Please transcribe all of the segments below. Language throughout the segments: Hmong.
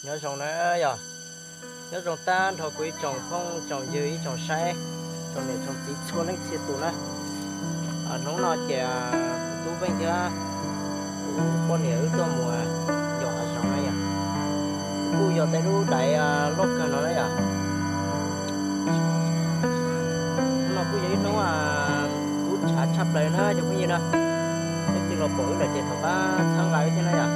Nyob zoo na yog, nyob zoo tag nrho kuv ib tsoom phooj tsoom ywg ib tsoom saib, tsoom niam tsoom txiv txhua leej txhia tus na. Hnub no ces kuv tub Veej thiab kuv poj niam wb tuaj mus yos hav zoov na yom. Kuj yog tej lub daiv loj kawg no na yom. Hnub no kuj yog ib hnub kub tshav tshaj plaws na cov phooj ywg na. Leej twg los pom wb lawm ces thov pab txhawb nqa wb thiab na yom.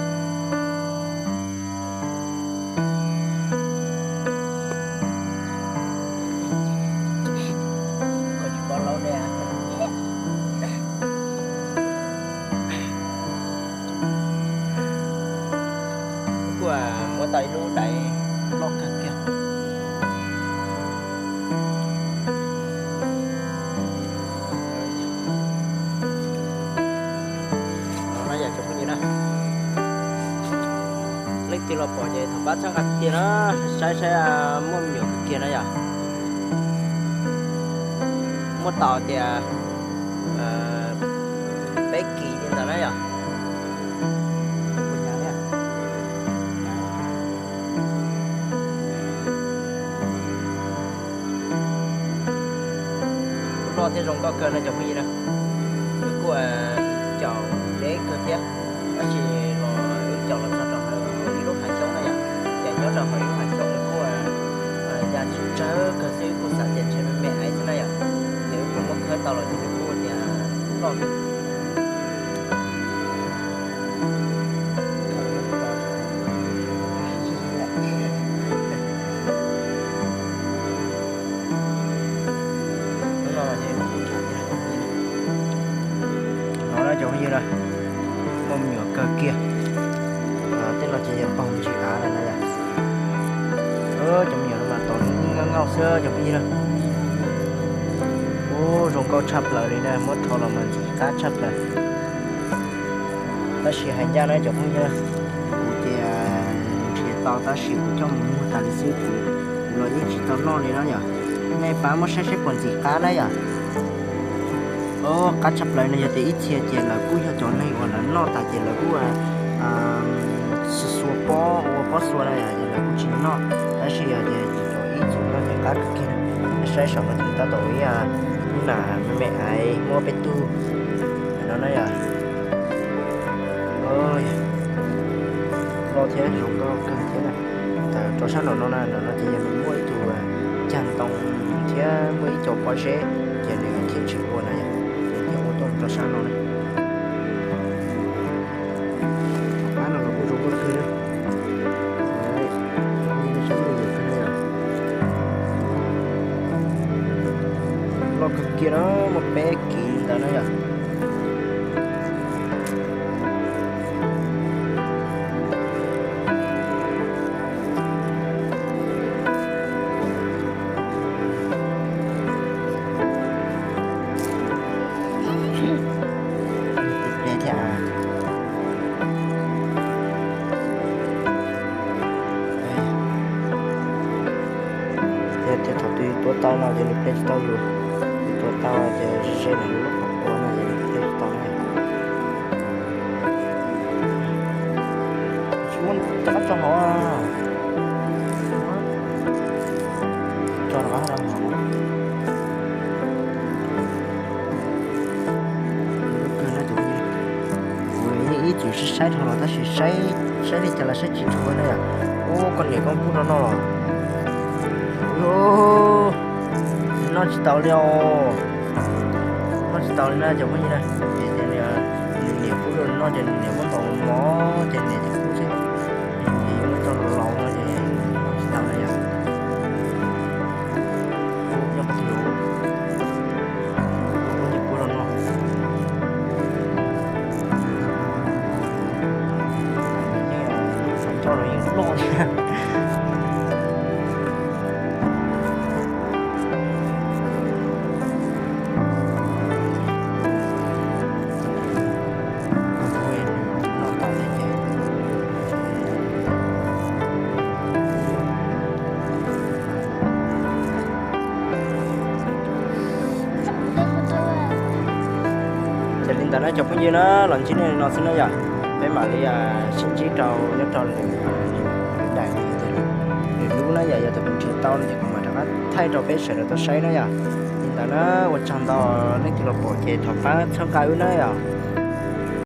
Kuj muab tau ib lub daiv loj kawg kiag. No na yom cov phooj ywg na, leej twg los pom ces thov pab txhawb nqa tiag na, saib saib muaj me nyuam kawg kiag na yom. Muaj tau tias peb kis li ntawd na yom. Loj thiab zoo nkauj kawg no cov phooj ywg na. Wb kuj caum deb kawg thiab, tab sis los wb caum los txog rau ntawm ib lub hav xyoob na yom. Ces nyob rau hauv ib lub hav xyoob nws kuj ya tsis tsawg kawg xwb, kuj xav tias ntshe me me aiv xwb na yom. Ces wb kuj muab khawb tau los ces nws kuj tias loj. No na cov phooj ywg na, muaj me nyuam kawg kiag. Tej no ces yog paug ntsis av lawm na yom. Cov me nyuam no mas tod nkauj nkauj xwb cov phooj ywg na. Ub, zoo nkauj tshaj plaws li na, muab rho los mas ntxim qab tshaj plaws. Tab sis hais ncaj na cov phooj ywg, kuv ces nrhiav tau tab sis kuv coj mus muag tas li xwb, kuv los yeej tsis tau noj li na yom. Nej pab muab saib saib puas ntxim qab na yom. Qab tshaj plaws no yog tias ib txhia ces lawv kuj yog cov neeg uas lawv noj tas ces lawv kuj xuas pob ua pob xua na yom, ces lawv kuj tsis noj. Tab sis yog tias cov ib txwm noj ces qab kawg kiag. Saib saum no ces tab tom ib lub nas me me aiv muab peb tug no na yom. Loj thiab zoo nkauj kawg thiab na. Rau sab nraum no na, nraum no ces yog nws muaj ib tug cag ntoo thiab muaj ib co pob zeb, ces nws thiaj tsis ua na yom, thiaj ua tuaj rau sab no na. Qab no los kuj zoo nkauj kawg na. Loj kawg kiag na, muaj peb kis ntawd na yom. Ple thiab. Yog tias thaum twg tuav tau no ces nws ple tsis tau yus, yus tuav tau ces ze ze nws lub qhov quav no ces nws ple tsis tau na. Tsis muaj rov qab tso hauv, tso rov qab rau hauv. Kuv yeej ib txwm saib saib dhau los tab sis saib, saib li cas los saib tsis tshua na yom. Ub, koj niam koj pub rau noj los. Noj tsis taus li os. Noj tsis taus li na cov phooj ywg na. Ces nws niam pub rau nws noj ces nws niam muab ntaus mov ces niam tsis pub xwb. Ces yuav muab coj los laus no ces noj tsis taus na yom. Nyob qhov twg los kuv yeej pub rau noj. Yeej, cov los yeej loj thiab. Ces li ntawd na cov phooj ywg na, los ntsib nej li no xwb na yom. Peb mam li sib ntsib rau nyob rau lwm daim Tau no ces kuv mam rov qab thaij rau peb sawv daws tau saib na yom. Li ntawd na, ua tsaug ntau leej twg los pom ces thov pab txhawb nqa wb na yom.